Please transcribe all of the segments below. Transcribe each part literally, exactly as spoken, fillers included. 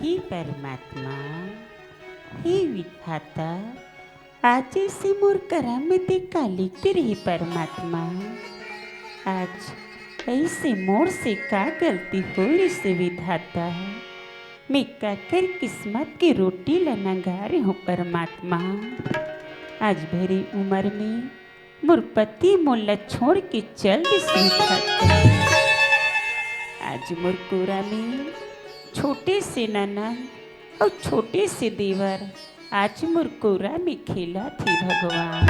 हे परमात्मा, हे विधाता, आज अइसे मोर करा में तैं का लिख दे रहे परमात्मा? आज अइसे मोर से का गलती होइस विधाता? मैं काकर किस्मत के रोटी ल नंगारे हँव परमात्मा? आज भरी उमर में मोर पति मोला छोड़ के चल दिस विधाता। आज मोर कोरा में छोटे से ननद अउ छोटे से देवर आज मोर कोरा में खेलत हे भगवान।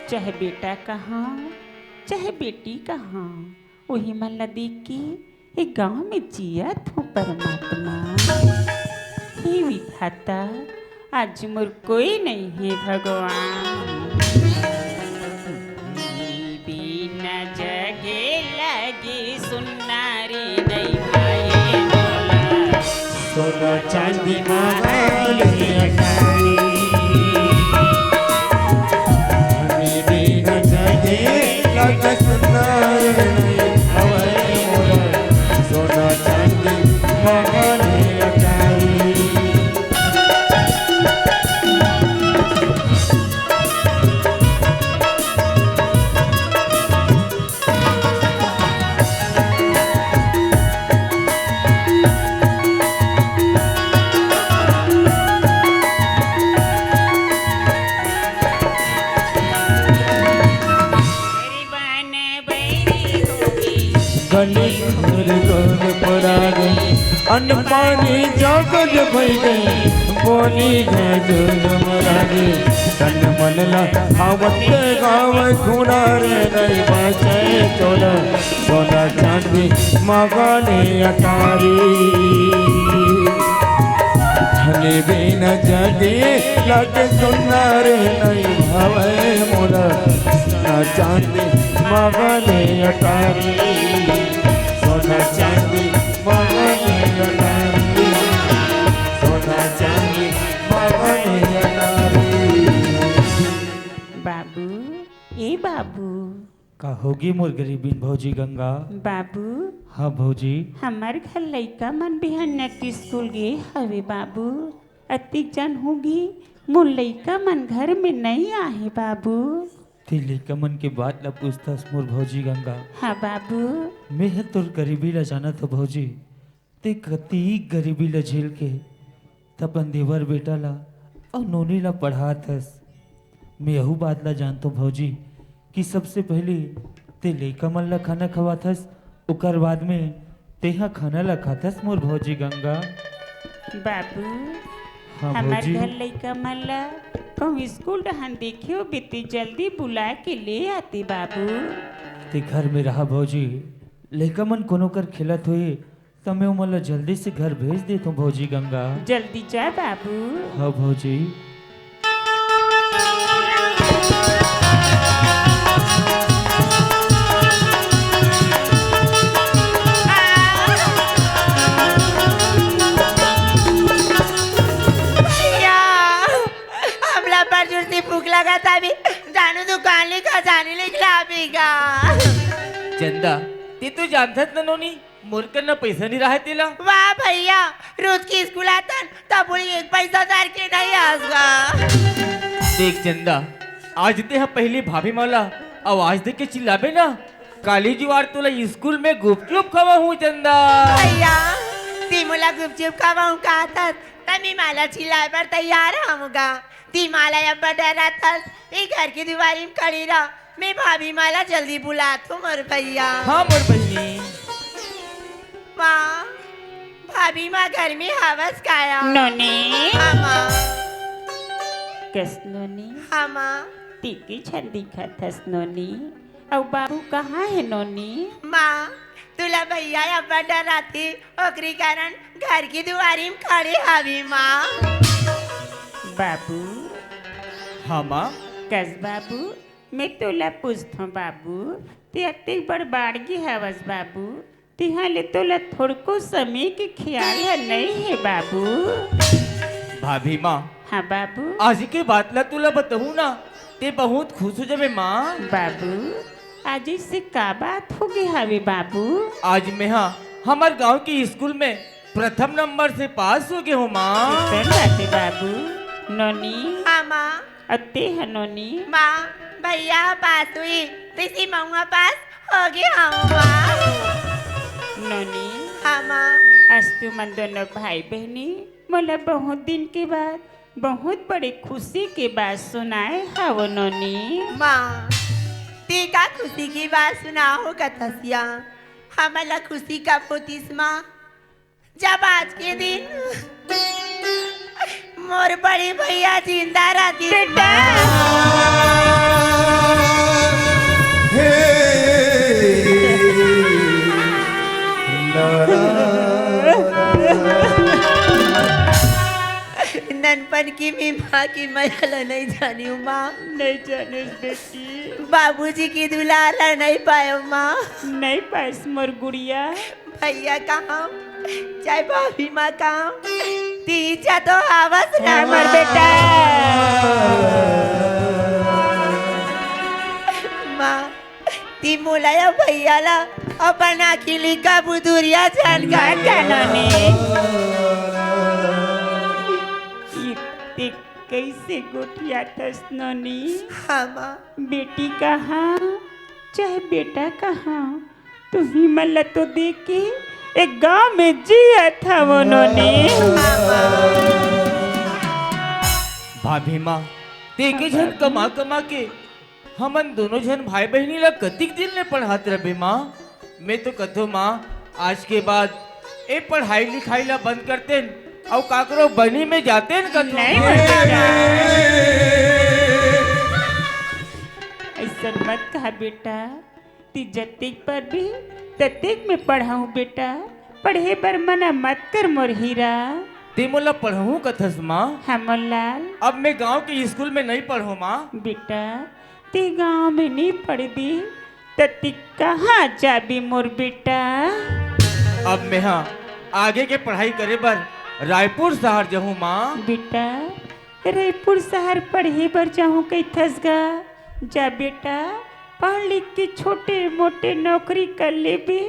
चाहे बेटा कहा, चाहे बेटी कहा, उही मन ला देख के ए गाँव में जियत हँव परमात्मा। हे विधाता, आज मोर कोई नइ हे भगवान। बिना जगे लगे सुन्ना रे नइ भाए मोला। सोना चांदी मांगा ले अटारी। धनी बिन जगे लग सुंदर नहीं हवे मोर। सोना चांदी मांगा ले अटारी। गली घर घर पड़ा गई, अन्न पानी जागल भई गई, बोली है जुलम लागे, तन मन ला आवत गावे, खूना रे नहीं बाचे तोला। सोना चांदी मांगा ले अटारी। धनी बिन जगे लगे सुंदर नहीं भावे मोला। सोना चांदी मांगा ले अटारी। सोना चांदी मांगा ले अटारी। सोना चांदी मांगा ले अटारी। बाबू, ए बाबू। का होगे मोर गरीबिन भौजी गंगा? बाबू। हाँ भौजी। हमर घर लइका मन बिहान के स्कूल गे हवे बाबू। अतिक जन होगे मोर लइका मन घर में नइ आहे बाबू। तैं लइका मन के बात ला पूछथस मोर भौजी गंगा। हाँ बाबू। मैं ह तोर गरीबी ला जानत हँव भौजी। तैं कतिक गरीबी ल झेल के त अपन देवर बेटा ल अउ नोनी ल पढ़ात हस। मैं यहू बात ल जानथों भौजी कि सबसे पहिली तैं लइका मन ल खाना खवात हस, ओकर बाद में तेंहा खाना ल खात हस मोर भौजी गंगा। बाबू, हाँ हमर भौजी। घर लइका मन ल कहूँ स्कूल डहन देखे होबे ते जल्दी बुला के ले आते बाबू। तैं घर में रहा भौजी, लइका मन कोनो कर खेलत होही त मैं ओमन ला जल्दी से घर भेज देथों भौजी गंगा। जल्दी जा बाबू। हाँ भौजी। भैया, हमला बड़ जोर से भूख लगा था अभी। जानू दुकान ले खजानी लेके ला अभी का। चंदा, तैं तो जानथस न नोनी, मोर करा पैसा नइ राहय तेला। वाह भैया, रोज के स्कूल आथन, तब बोली एक पैसा धर के नइ आस गा। देख चंदा, आज तेंहा पहिली भाभी मन ला आवाज दे के चिल्लाबे ना, काली जुआर तोला स्कूल में गुपचुप खवाहूँ चंदा। भैया, तैं मोला गुपचुप खवाहूँ काहथस, त मैं माला चिल्लाय बर तैयार हँव गा। तैं माला अब्बड़ डराथस, ए घर के दुवारी म खड़ी रह, मैं भाभी माला जल्दी बुलाथों मोर भैया। हाँ मोर बहिनी। माँ, भाभी माँ घर में हवस काया? नोनी। हाँ माँ। कस नोनी? हाँ माँ। तैं के झन दिखत हस नोनी? अउ बाबू कहाँ हे नोनी? माँ, तोला भैया अब्बड़ डराथे, ओकरी कारण घर के दुवारी म खड़े हवे माँ। बाबू। हाँ माँ। कस बाबू, मैं तोला पूछथों बाबू, तैं अतेक बड़ बाड़गे हवस बाबू, तेहा ले तोला थोड़को समय के ख्याल ह नइ हे बाबू। भाभी माँ। हाँ बाबू। आज के बात ला तोला बताहूँ ना, तैं बहुत खुश हो जाबे माँ। बाबू, आज अइसे का बात होगे हवे बाबू? आज मैं हा हमर गाँव के स्कूल में प्रथम नंबर से पास हो गे हो माँ। अइसन बात हे बाबू। नोनी। हाँ माँ। अउ ते ह नोनी। माँ, भैया ह पास होही, तइसे महूँ ह पास हो गे हँव माँ। नोनी। हाँ माँ। आज तुमन दोनों भाई बहिनी मोला बहुत दिन के बाद बहुत बड़े खुशी के बात सुनाए हव नोनी। माँ, ते का खुशी के बात सुनाहूँ कथस या? हमन ला खुशी कब होतिस माँ? जब आज के दिन मोर बड़े भैया जिंदा रहतिस बेटा। माँ। ननपन के मैं माँ के मया ला नइ जानेंव माँ। नइ जानेस बेटी। बाबूजी के दुलार ला नइ पाएंव माँ। नइ पाएस मोर गुड़िया। भैया कहाँ, चाहे भाभी माँ कहाँ, तीजा तो हवस ना हमर माँ। बेटा। माँ, ते मोला या भैया ला अपन आँखी ले कभू दूरिहा झन कर। नोनी। ते कइसे गोठियाथस नोनी? हाँ माँ। बेटी कहाँ, चाहे बेटा कहाँ, तुही मन ला तो देख के ए गाँव में जियत हवँव नोनी। हाँ माँ। भाभी माँ, ते एके झन कमा कमा के हमन दोनों झन भाई बहिनी ला कतिक दिन ले पढ़ात रहिबे माँ? मैं तो कथों माँ, आज के बाद ए पढ़ाई लिखाई ला बंद कर देन अउ काकरो बनी में जा देन कथों। नहीं बेटा। अइसन मत कहा बेटा, ते जतेक पढ़बे ततेक मैं पढ़ाहूँ बेटा, पढ़े बर मना मत कर मोर हीरा। ते मोला पढ़ाहूँ कथस माँ? हाँ मोर लाल। अब मैं गाँव के स्कूल में नइ पढ़ों माँ। बेटा, ते गाँव में नइ पढ़बे, त ते कहाँ जाबे मोर बेटा? अब मैं हा आगे के पढ़ाई करे बर रायपुर शहर जाहूँ माँ। बेटा, रायपुर शहर पढ़े बर जाहूँ कहिथस गा? जा बेटा, पढ़ लिख के छोटे मोटे नौकरी कर लेबे,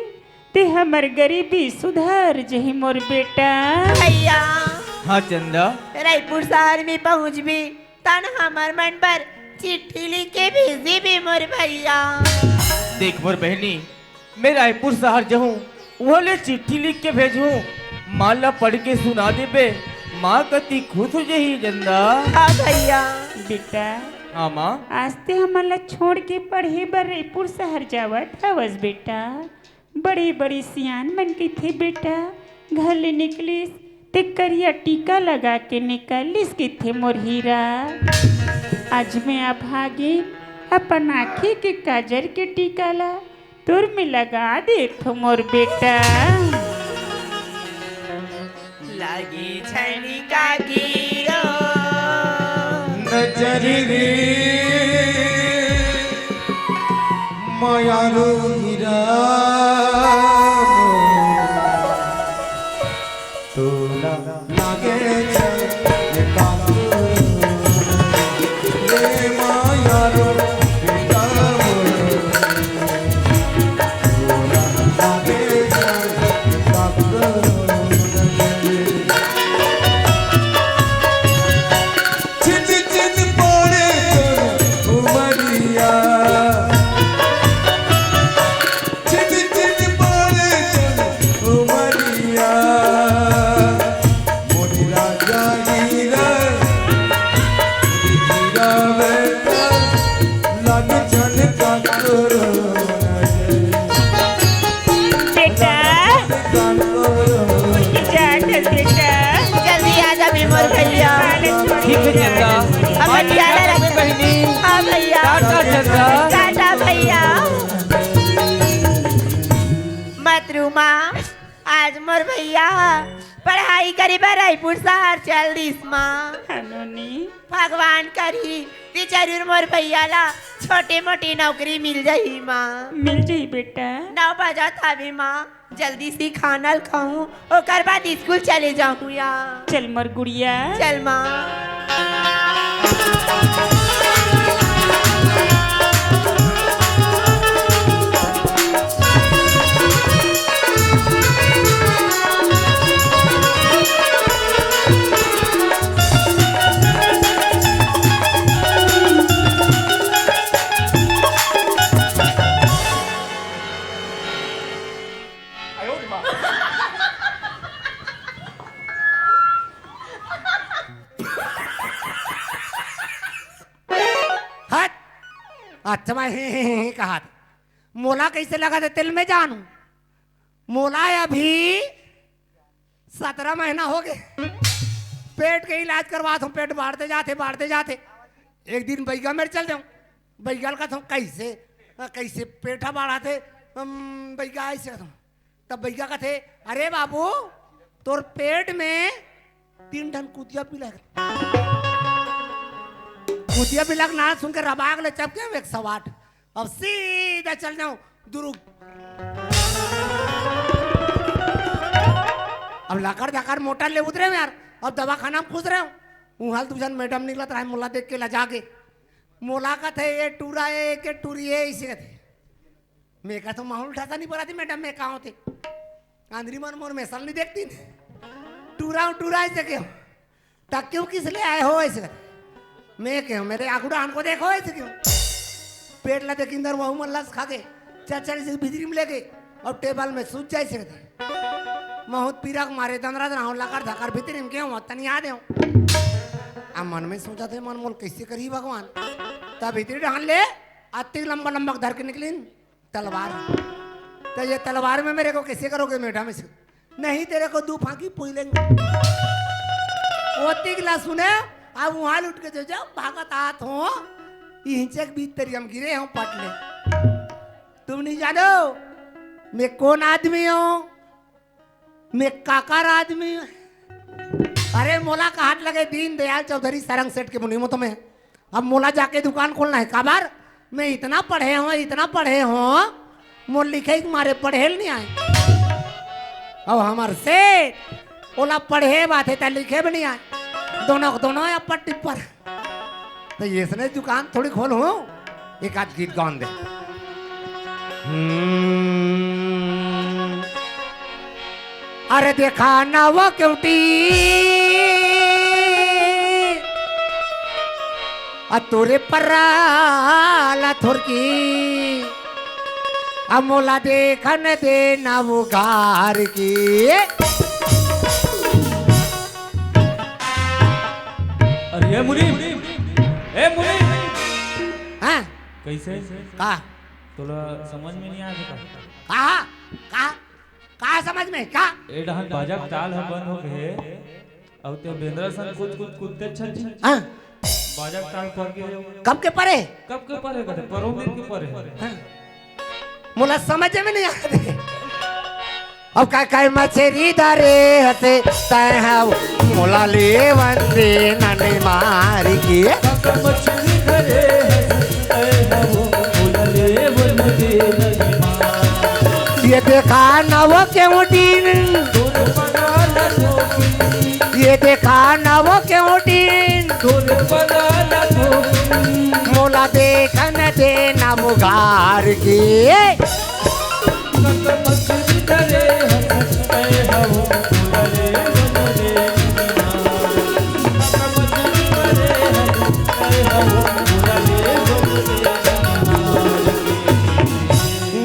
ते हमर गरीबी सुधर जही मोर बेटा। भैया। हाँ चंदा। रायपुर शहर में पहुँचबे, तन हमर मन बर चिट्ठी लिख के भेजबे मोर भैया। देख मोर बहिनी, मैं रायपुर शहर जाहूँ, उहाँ ले चिट्ठी लिख के भेजहूँ, माँ ला पढ़ के सुना देबे, माँ कति खुश हो जही चंदा। हाँ भैया। बेटा। हाँ माँ। आज ते हमन ला छोड़ के पढ़े बर रायपुर शहर जावत हवस बेटा। बड़े बड़े सियान मन कहिथे बेटा, घर ले निकलिस ते करिया टीका लगा के निकलिस कहिथे मोर हीरा। आज मैं अभागिन अपन आँखी के काजर के टीका ला तोर में लगा देथों मोर बेटा। लागी झन काकी रो। नजर रे मयारू हीरा। तोला लागे छल ये काकू रे मयारू हीरा। बेटा, उठ के जा, चल बेटा। जल्दी आ जा बे मोर भैया। ठीक है चंदा। अब ध्यान रख। बहनी। हाँ भैया। टाटा चंदा। टाटा भैया। मत रो माँ, आज मोर भैया पढ़ाई करे बर रायपुर शहर चल दिस माँ। हाँ नोनी। भगवान करही कि जरूर मोर भैया ला छोटे मोटे नौकरी मिल जाही माँ। मिल जाही बेटा। नौ बजत हवे माँ, जल्दी से खाना ल खाहूँ, ओकर बाद स्कूल चले जाहूँ या। चल मोर गुड़िया। चल माँ। अच्छा, मैं ही, ही, ही, ही कहा था। मोला कैसे लगा थे तेल में जानू? मोला अभी सतरा महीना हो गए। पेट के इलाज करवात हूँ, पेट बाढ़ते जाते, बाढ़ते जाते। एक दिन बैगा मेर चल देऊँ, बैगा ल कहत हूँ, "कैसे, कैसे पेट ह बाढ़त हे?" "हम बैगा ऐसे कहत हूँ।" तब बैगा कहते, "अरे बाबू, तोर पेट में तीन ठन कुतिया पिला है।" कुतिया पिला के नाम सुन के रबाग ले चपके एक सौ आठ। अब सीधा चल जाऊं दुरुग। अब लकर धकर मोटर ले उतरे हूं यार, अब दवाखाना में घुस रहे हूं। उहाल दू झन मैडम निकलत रहे, मोला देख के लजा के, मोला कथे, "ये टूरा है के टूरी है?" इसे कथे। मैं कहा तो माहौल उठाता नहीं पड़ा थी मैडम, मैं कहा होते आंधरी मन मोर में सल नहीं देखती। "टूरा हूं, टूरा ऐसे क्यों? तक क्यों किस ले आए हो ऐसे?" मैं कहूँ, "मेरे आगू डाहन को देखो ऐसे क्यों?" पेट ला देखिन दर वहू मन लस खा के चल चल से भीतरी में लेके और टेबल में सूत जाए से कहते। महूत पीरा के मारे दंदरा दंदरा लकर धकर भीतरी में क्यों तनी आ देऊं। अब मन में सोचा थे, "मन मोल कैसे करी भगवान?" तब भीतरी डाहन ले अतिक लंबा लंबा धर के निकलिन तलवार। "तो ये तलवार में मेरे को कैसे करोगे मैडम?" इसे, "नहीं, तेरे को दू फांकी पुई लेंगे।" ओतिक ला सुने, अब उहाल उठ के जो, जो भागत आत हो, इहिंचे के बीच तरी हम गिरे हो पट ले। "तुम नहीं जानो मैं कौन आदमी हूँ, मैं काकर आदमी हूँ।" अरे मोला कहात लगे दीन दयाल चौधरी सरंग सेठ के मुनीमो तुम्हें। अब मोला जाके दुकान खोलना है, काबर? मैं इतना पढ़े हूँ, इतना पढ़े हूँ, मोर लिखे के मारे पढ़े ल नहीं आए। अब हमर सेठ ओला पढ़े बात है, त लिखे भी नहीं आए। दोनों के दोनों या पट्टी पर। तो ये इसने दुकान थोड़ी खोलूं, एक आध गीत गान दे। हम्म। अरे देखा ना वो क्यूटी, आ तोरे पराला थोरकी, आ मोला देखन दे ना वो गार की। अरे ए मुनीम, ए मुनीम। हाँ? कैसे? का? तोला समझ में नहीं आगे का? कहा? का? का समझ में? का? ए डहन बाजा के ताल ह बंद हो गए, अउ ते बेंदरा सन कुछ कुछ कुत्ते छन छन। हाँ। बाजा के ताल पर के। कब के परे? कब के परे बते? परों दिन के परे। हाँ। मोला समझ में नहीं आते। अब का काय मछरी धरे हसे तय हव मोला लेवन दे नने मार के। मछली धरे हसे तय हव मोला लेवन दे नने मार। ये देखा नव के उठीन। ये देखा नव के उठीन। मोला देखन दे ना मुगार के।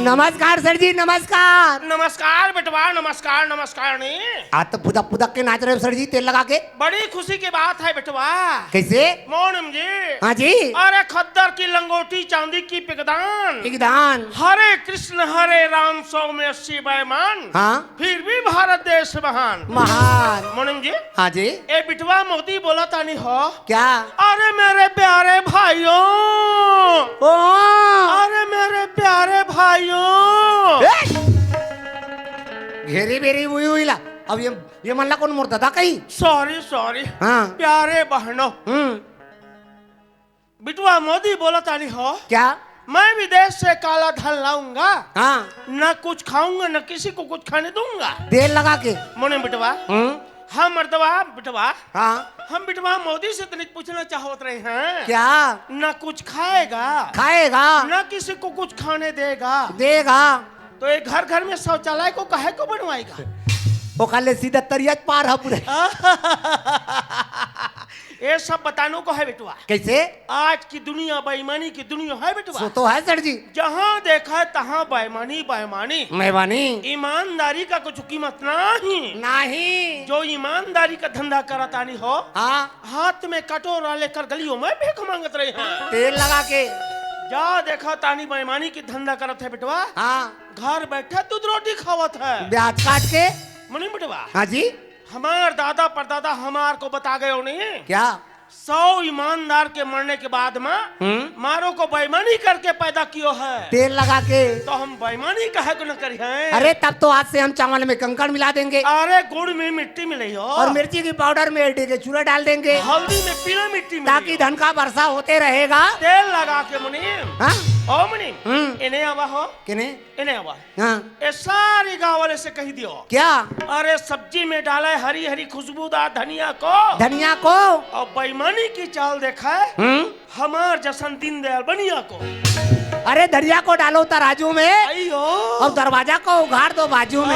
नमस्कार सर जी, नमस्कार। नमस्कार बेटवा, नमस्कार, नमस्कार। नहीं, आज तो पुदक पुदक के नाच रहे हो सर जी, तेल लगा के। बड़ी खुशी की बात है बेटवा। कैसे? मोनम जी। हाँ जी। अरे खद्दर की लंगोटी, चांदी की पिगदान। पिगदान। हरे कृष्ण हरे राम, सौ में अस्सी बेईमान। हाँ। फिर भी भारत देश महान। महान। मोनम जी। हाँ जी। ए बिटवा मोदी बोला तानी हो। क्या? अरे मेरे प्यारे भाइयों। ओ। अरे मेरे प्यारे भाइयों। ए! घेरी बेरी उई उई ला। अब ये, ये मन ला कौन मोर दादा कही? Sorry, sorry. हाँ। प्यारे बहनों। हम्म। बिटवा मोदी बोला तानी हो। क्या? मैं विदेश से काला धन लाऊंगा। हाँ। न कुछ खाऊंगा, न किसी को कुछ खाने दूंगा। तेल लगा के। मोने बिटवा। हम्म। हाँ मर्दवा, बिटवा। हाँ। हम बिटवा मोदी से तनिक पूछना चाहत रहे हैं। क्या? न कुछ खाएगा। खाएगा। न किसी को कुछ खाने देगा। देगा। तो ये घर घर में शौचालय को काहे को बनवाएगा? ओकर ले सीधा तरिया पार ह पूरे। ये सब बतानो को है बेटवा। कैसे? आज की दुनिया बेईमानी की दुनिया है बेटवा। सो तो है सर जी। जहाँ देखा है तहाँ बेईमानी, बेईमानी। बेईमानी। ईमानदारी का कुछ कीमत नहीं। नहीं। जो ईमानदारी का धंधा करत आनी हो, हाँ। हाथ में कटोरा लेकर गलियों में भीख मांगत रहे हैं। तेल लगा के। का देखा तानी बेईमानी के धंधा करत हे बेटवा। हाँ। घर बैठे दूध रोटी खावत हे। ब्याज काट के। मुनीम बेटवा। हाँ जी। हमार दादा परदादा हमार को बता गयो नहीं। क्या? सौ ईमानदार के मरने के बाद में हम्म। मारो को बेईमानी करके पैदा कियो है। तेल लगा के। तो हम बेईमानी काहे को न करी हैं? अरे, तब तो आज से हम चावल में कंकड़ मिला देंगे। अरे, गुड़ में मिट्टी मिलइहो। और मिर्ची की पाउडर में एडी के चूरा डाल देंगे। हल्दी में पीला मिट्टी मिलइहो। ताकि धन का वर्षा होते रहेगा। तेल लगा के मुनीम। हाँ? ओ मुनीम, हम्म। एने आवा हो। किने? एने आवा। हाँ। ए सारी गाँव वाले से कहि दियो। क्या? अरे, सब्जी में डाले हरी हरी खुशबूदार धनिया को। धनिया को? और बेईमानी की चाल देखे हम्म। हमार जसन दीनदयाल बनिया को। अरे, धनिया को डालो तराजू में। अइयो। और दरवाजा को उघाड़ दो बाजू में।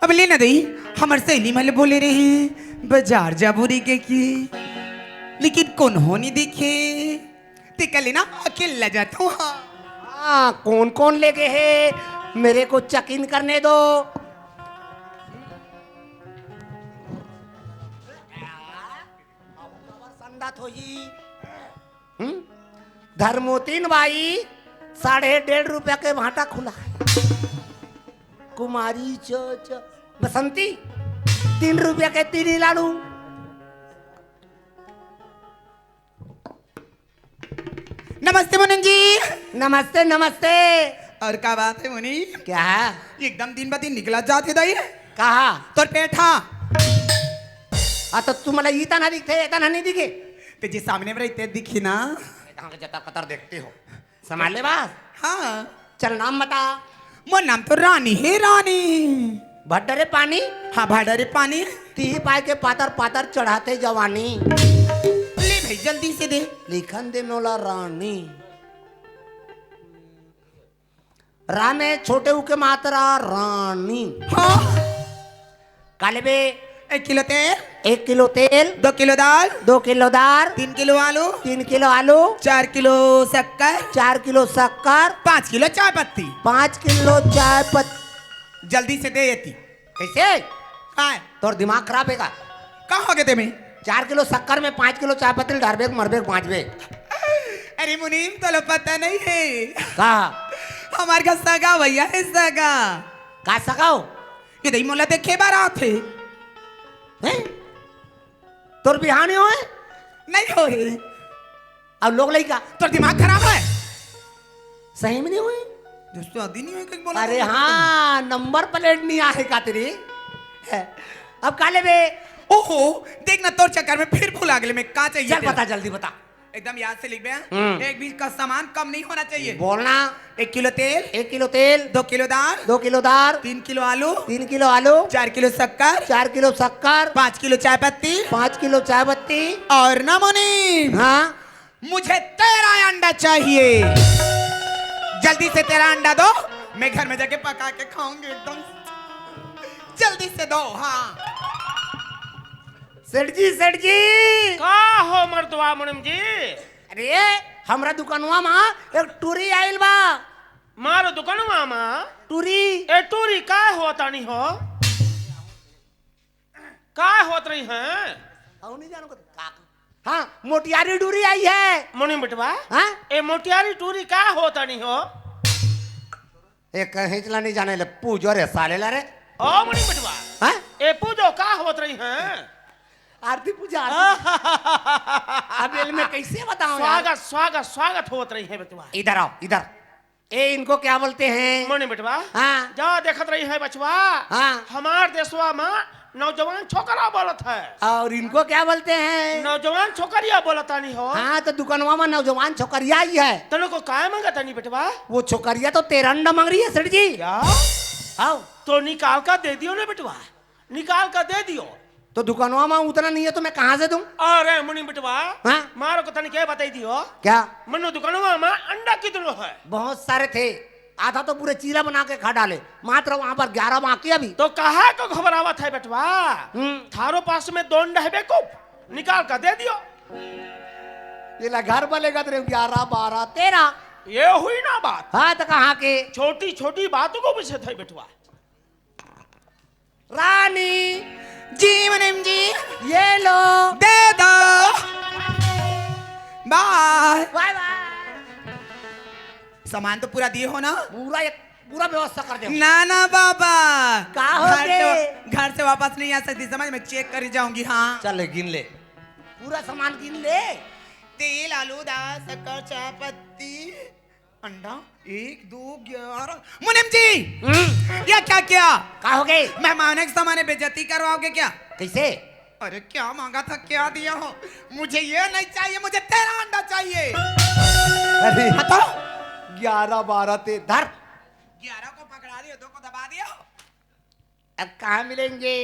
अब ले ना दई, हमर सहेली मन ले बोले रहे, बाजार जाबो रे के की, लेकिन कोनो नइ दिखे। ते कले ना अकेल्ला जाथों। हाँ, कौन कौन ले गे हे, मेरे को check in करने दो। संगत होही। हम्म? धर्मोतीन बाई, साढ़े डेढ़ रुपया के भाटा खुला। कुमारी च, च, बसंती, तीन रुपया के तीन ही लाडू। नमस्ते मुनीम जी। नमस्ते, नमस्ते। और का बात हे मुनीम? क्या? एकदम दिन ब दिन निकलत जात हे दई। कहाँ? तोर पेठा। आ, तो तुमला इतना दिखथे, इतना नइ दिखे? ते जे सामने में रहिथे दिखही ना। कहाँ के जतर कतर देखते हो? संभाल ले बस। हाँ। चल नाम बता। मोर नाम तो रानी हे, रानी। भड्डरे पानी? हाँ, भड्डरे पानी। तिही पाय के पातर पातर चढ़ाथे जवानी। ले भाई, जल्दी से दे। लिखन दे मोला रानी। रा में छोटे ऊ के मात्रा रानी। हाँ। का लेबे? एक किलो तेल। एक किलो तेल। दो किलो दाल। दो किलो दाल। तीन किलो आलू। तीन किलो आलू। चार किलो शक्कर। चार किलो शक्कर। पाँच किलो चाय पत्ती। पाँच किलो चाय पत्ती। जल्दी से दे एती। कइसे? हाँ। तोर दिमाग खराब हे का? का हो गे तेमे? चार किलो शक्कर में पाँच किलो चाय पत्ती डारबे, मरबे, बाँचबे। अरे मुनीम, तोला पता नइ हे। का? हमार घर सगा भैया हे, सगा। का सगा हो? ये दई मोला देखे बर आथे। हैं? तोर बिहाव नइ होय? नइ होय। अउ लोग लइका? तोर दिमाग खराब हे? सही में नइ होय? दोस्तों, आदि नइ होय, कहीं बोला अरे था। हाँ, नंबर प्लेट नइ आहे का तेरी? अब का लेबे? ओहो, देख ना, तोर चक्कर में फिर भुला गेले मैं, का चाहिए चल तेला? बता, जल्दी बता। एकदम याद से लिखबे, हाँ? हम्म। एक भी का सामान कम नहीं होना चाहिए। बोलना। एक किलो तेल। एक किलो तेल। दो किलो दाल। दो किलो दाल। तीन किलो आलू। तीन किलो आलू। चार किलो शक्कर। चार किलो शक्कर। पाँच किलो चाय पत्ती। पाँच किलो चाय पत्ती। और ना मुनीम। हाँ। मुझे तेरह अंडा चाहिए। जल्दी से तेरह अंडा दो, मैं घर में जाके पका के खाऊंगी एकदम। जल्दी से दो, हाँ। सेठ जी, सेठ जी। का हो मर्दवा मुनीम जी? अरे, हमरा दुकनवा मा एक टूरी आइल बा। मारो दुकनवा मा? टूरी। ए टूरी, का होत रही हो? का होत रही है? हम नहीं जानो का। हाँ, मोटियारी टूरी आई है। मुनीम बेटवा? हाँ? ए मोटियारी टूरी का होत रही हो? ए कहीं चला नहीं जाने ले, पूजो रे साले ला रे। ओ मुनीम बेटवा। हाँ? ए पूजो का होत रही है? आरती पूजा, आरती। अब एल में कैसे बताऊं यार? स्वागत, स्वागत, स्वागत होत रही है बेटवा। इधर आओ, इधर। ए, इनको क्या बोलते हैं? मुनीम बेटवा। हाँ। जा देखत रही है बचवा। हाँ। हमार देशवा मा नौजवान छोकरा बोलत है। और इनको क्या बोलते हैं? नौजवान छोकरिया बोलत आनी हो। हाँ, तो दुकनवा मा नौजवान छोकरिया ही है। तने को काय मांगत आनी बेटवा? वो छोकरिया तो तेरह अंडा मांग रही है सेठ जी। क्या? हाँ। तो निकाल कर दे दियो ना बेटवा। निकाल कर दे दियो। तो दुकनवा मा उतना नहीं है तो मैं कहाँ से दूं? अरे मुनीम बेटवा, हाँ? मारो को तने के बताई दियो। क्या? मनो दुकनवा मा अंडा कितनो है? बहुत सारे थे, आधा तो पूरे चीला बना के खा डाले, मात्र वहां पर ग्यारह बाकी अभी। तो कहा को घबरावत है बेटवा? हम्म। थारो पास में दो अंडा है बेवकूफ। निकाल कर दे दियो। ये ला घर बले गत रे, ग्यारह, बारह, तेरह। ये हुई ना बात। हाँ, तो कहाँ के? छोटी छोटी बातों को पूछे थे बेटवा। रानी। जी मुनीम जी। ये लो। दे दो। बाय। बाय बाय। सामान तो पूरा दिए हो ना? पूरा एक, पूरा व्यवस्था कर दे। ना ना बाबा। का हो घर से गए? वा-, घर से वापस नहीं आ सकती, समझ में, चेक करी जाऊंगी। हाँ, चल ले, गिन ले। पूरा सामान गिन ले। तेल, आलू, दाल, शक्कर, चाय पत्ती, अंडा, एक, दो, ग्यारह। मुनीम जी, हम्म। ये क्या किया? का हो गए? मेहमानों के सामने बेइज्जती करवाओगे क्या? कैसे? अरे, क्या मांगा था, क्या दिया हो? मुझे ये नहीं चाहिए, मुझे तेरा अंडा चाहिए। अरे, हटो। ग्यारह, बारह, ते धर। ग्यारह को पकड़ा दियो, दो को दबा दियो। अब कहाँ मिलेंगे?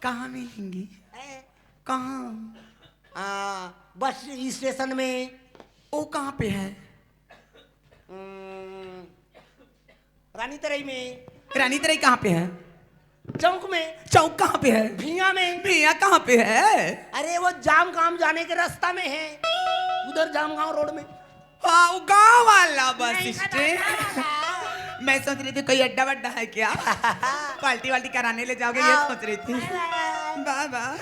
कहाँ मिलेंगे? हैं? कहाँ? आ, बस स्टेशन में। वो कहाँ पे है? हम्म, रानी तरई में। रानी तरई कहाँ पे है? चौक में। चौक कहाँ पे है? भिया में। भिया कहाँ पे है? अरे, वो जामगांव जाने के रास्ता में है, उधर जामगांव रोड में। हाँ, वो गांव वाला बस नहीं, स्टैंड। मैं सोच रही थी कोई अड्डा वड्डा है क्या? पार्टी वार्टी कराने ले जाओगे, ये हाँ। सोच रही थी। बाय बाय।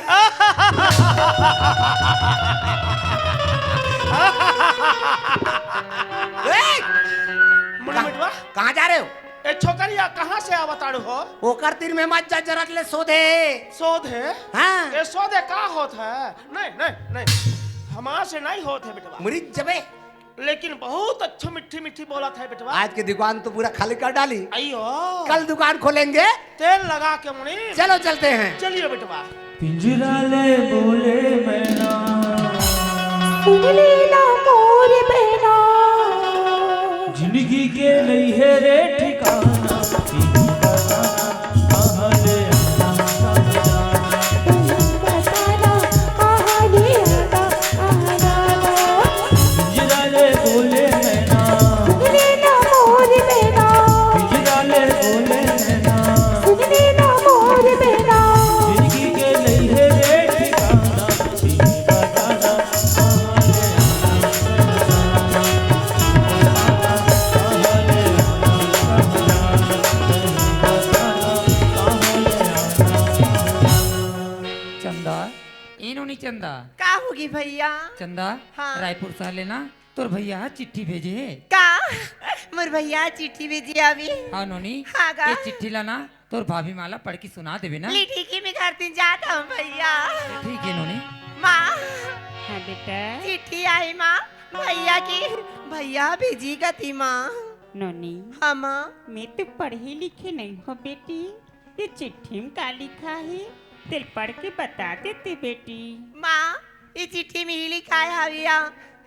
ए! मुड़ी कहाँ, मिटवा? कहाँ जा रहे हो? ए छोकरिया, कहाँ से आवताड़ू हो? ओकर तीर में मत जा, जरक ले सोधे। सोधे? हाँ। ए सोधे का होत है? नहीं, नहीं, नहीं। हमार से नहीं होत है बेटवा। मुरीद जबे। लेकिन बहुत अच्छा मीठी मीठी बोलत है बेटवा। आज की दुकान तो पूरा खाली कर डाली। अयो। कल दुकान खोलेंगे। तेल लगा के मुनीम। चलो चलते हैं। चलिए बेटवा। पिंजरा ले बोले मैना। सुन लेना मोर बहना। जिंदगी के नहीं है रे ठिकाना। चंदा, ए नोनी चंदा। का होगी भैया? चंदा, हाँ। रायपुर शहर ले ना तोर भैया ह चिट्ठी भेजे हे। का? मोर भैया चिट्ठी भेजे अभी? हाँ नोनी। हाँ गा। ए चिट्ठी ला ना तोर भाभी माँ ला पढ़ के सुना देबे ना। ले ठीक हे, मैं घर दिन जात हूँ भैया। ठीक हे नोनी। माँ। हाँ बेटा। चिट्ठी आई माँ, भैया की, भैया भेजी कती माँ। नोनी। हाँ माँ। मैं तो पढ़े लिखे नहीं हो बेटी, ये चिट्ठी में का लिखा हे, तेल पढ़ के बता देते बेटी। माँ, ये चिट्ठी में ही लिखा है हविया,